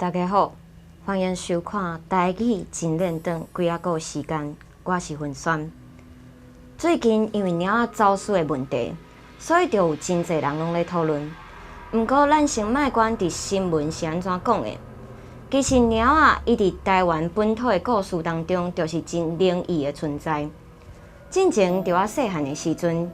大家好，歡迎收看台語真練轉幾仔個時間，我是文萱。最近因為貓仔走失的問題，所以就有真濟人攏咧討論。毋過咱先莫管佇新聞是按怎講的，其實貓仔伊佇台灣本土的故事當中，就是真靈異的存在。進前佇我細漢的時陣，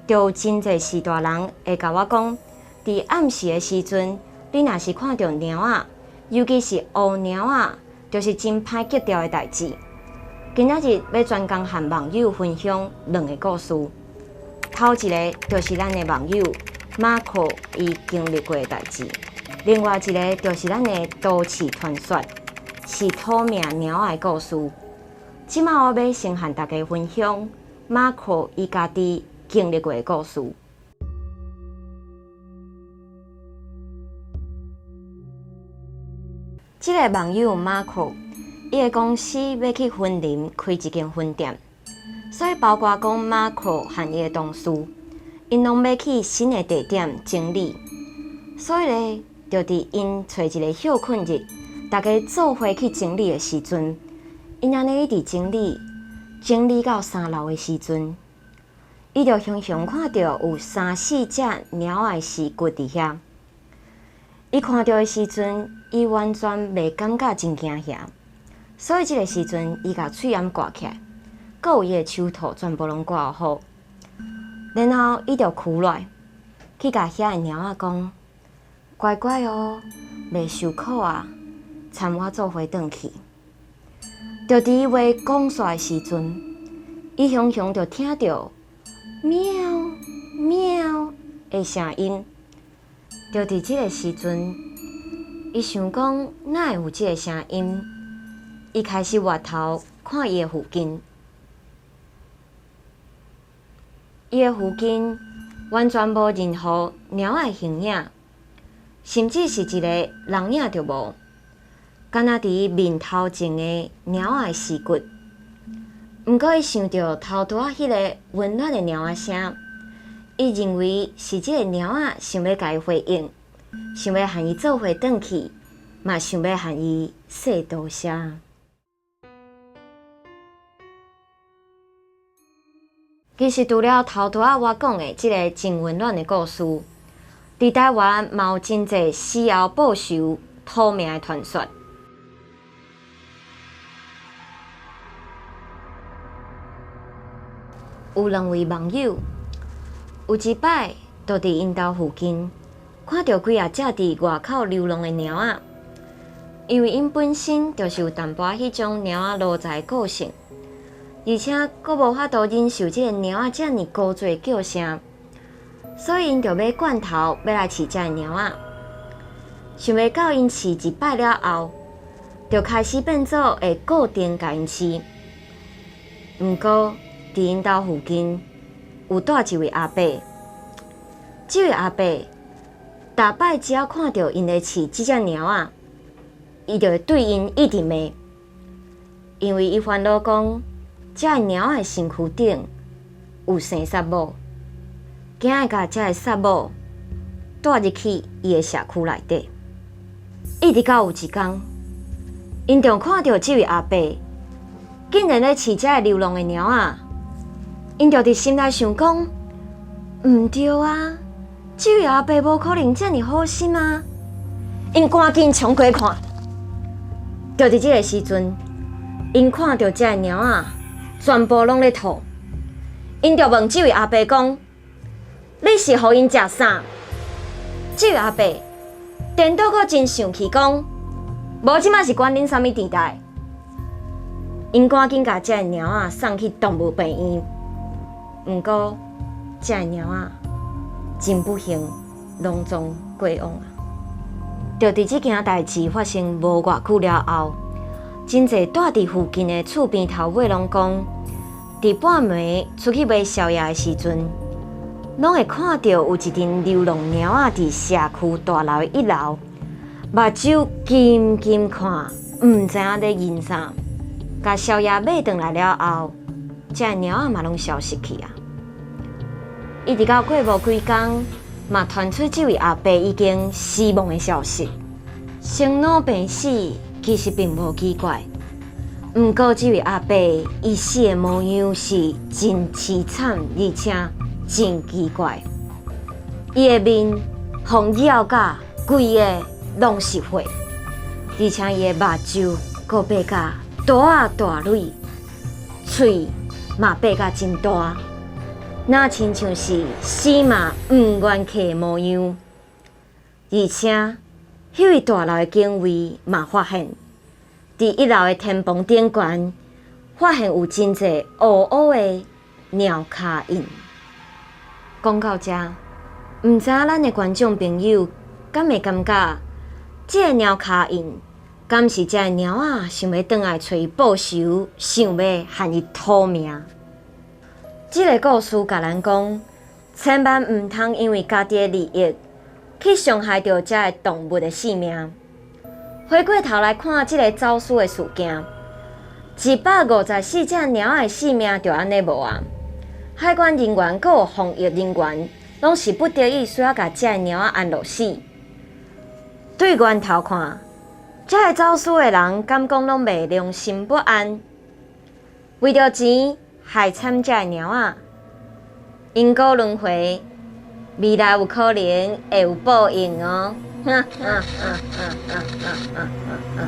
就有真濟序大人會共我講，佇暗時的時陣，你若是看著貓仔，尤其是烏貓仔，就是真歹格調的代誌。今仔日欲專工和網友分享兩个故事。頭一个就是咱的網友馬可伊經歷過的代誌，另外一个就是咱的都市傳說，是討命貓仔的故事。這馬我欲先和大家分享馬可伊家己經歷過的故事。這个網友馬可，伊的公司欲去雲林開一間分店，所以包括講馬可和伊的同事，𪜶攏欲去新的地點整理，所以咧，就佇𪜶揣一个歇睏日，大家做伙去整理的時陣，𪜶按呢一直整理，整理到三樓的時陣，伊就雄雄看著有三四隻貓仔的屍骨佇遐。伊看著的時陣，伊完全袂感覺真驚嚇，所以這个時陣，伊共喙罨掛起來，閣有伊的手套全部攏掛好，然後伊就跍落來，去共遐的貓仔講：乖乖哦，袂受苦啊，參我做伙轉去。就佇伊話講煞的時陣，伊雄雄就聽著喵喵的聲音。就佇這个時陣，伊想講哪會有這个聲音？伊開始回頭看伊的附近，伊的附近完全無任何貓仔的形影，甚至是一個人影都無，敢若佇伊面頭前的貓仔的屍骨。毋過伊想著頭拄仔彼个溫暖的貓仔聲。伊認為是這個貓仔想欲共伊回應，想欲和伊做伙轉去，嘛想欲和伊說多謝。其實除了頭拄仔我講的這个真溫暖的故事，佇台灣嘛有真濟死後報仇討命的傳說。有兩位網友。有一擺，就佇𪜶兜附近看著幾仔隻佇外口流浪的貓仔，因為𪜶本身就是有淡薄仔彼種貓仔奴才的個性，而且閣無法度忍受這个貓仔遮爾高濟的叫聲，所以𪜶就買罐頭欲來飼這个貓仔。想袂到𪜶飼一擺了後，就開始變做會固定共𪜶飼。毋過佇𪜶兜附近，有蹛一位阿伯，這位阿伯逐擺只要看著𪜶咧飼這隻貓仔，伊就會對𪜶一直罵，因為伊煩惱講，這个貓仔的身軀頂有生虱母，驚會共這个虱母帶入去伊的社區內底。一直到有一工，𪜶就看著這位阿伯竟然咧飼這个流浪的貓仔。𪜶就佇心內想講，毋對啊，這位阿伯無可能遮爾好心啊！𪜶趕緊衝過去看，就佇這个時陣，𪜶看著這个貓仔全部攏咧吐，𪜶就問這位阿伯講：你是予𪜶食啥？這位阿伯顛倒閣真生氣講：無，這馬是管恁啥物時代？𪜶趕緊共這个貓仔送去動物病院。毋過，這个貓仔真不幸，攏總過往啊！就佇這件代誌發生無偌久了後，真濟蹛佇附近的厝邊頭尾攏講，佇半暝出去買宵夜的時陣，攏會看著有一陣流浪貓仔佇社區大樓的一樓，目睭金金看，毋知影咧認啥。共宵夜買轉來了後，這个貓仔嘛攏消失去啊！一直到過無幾工，嘛傳出這位阿伯已經死亡的消息。生老病死其實並無奇怪，毋過這位阿伯伊死的模樣是真淒慘，而且真奇怪。伊的面予咬甲規个攏是血，而且伊的目睭閣擘甲大大蕊，喙嘛擘甲真大，若親像是死嘛毋願去的模樣。而且，彼位大樓的警衛嘛發現，佇一樓的天棚頂懸，發現有真濟烏烏的貓跤印。講到遮，毋知咱的觀眾朋友敢會感覺，這個貓跤印，敢是這个貓仔想欲轉來揣伊報仇，想欲和伊討命？這个故事共咱講，千萬毋通因為家己的利益，去傷害著這个動物的性命。回過頭來看這个走私的事件，154隻貓仔的性命就按呢無啊！海關人員閣有防疫人員，攏是不得已需要共這个貓仔安樂死。對源頭看，這个走私的人敢講攏袂良心不安，為著錢害慘這个貓仔，因果輪迴，未來有可能會有報應哦！哈哈哈哈哈哈哈哈！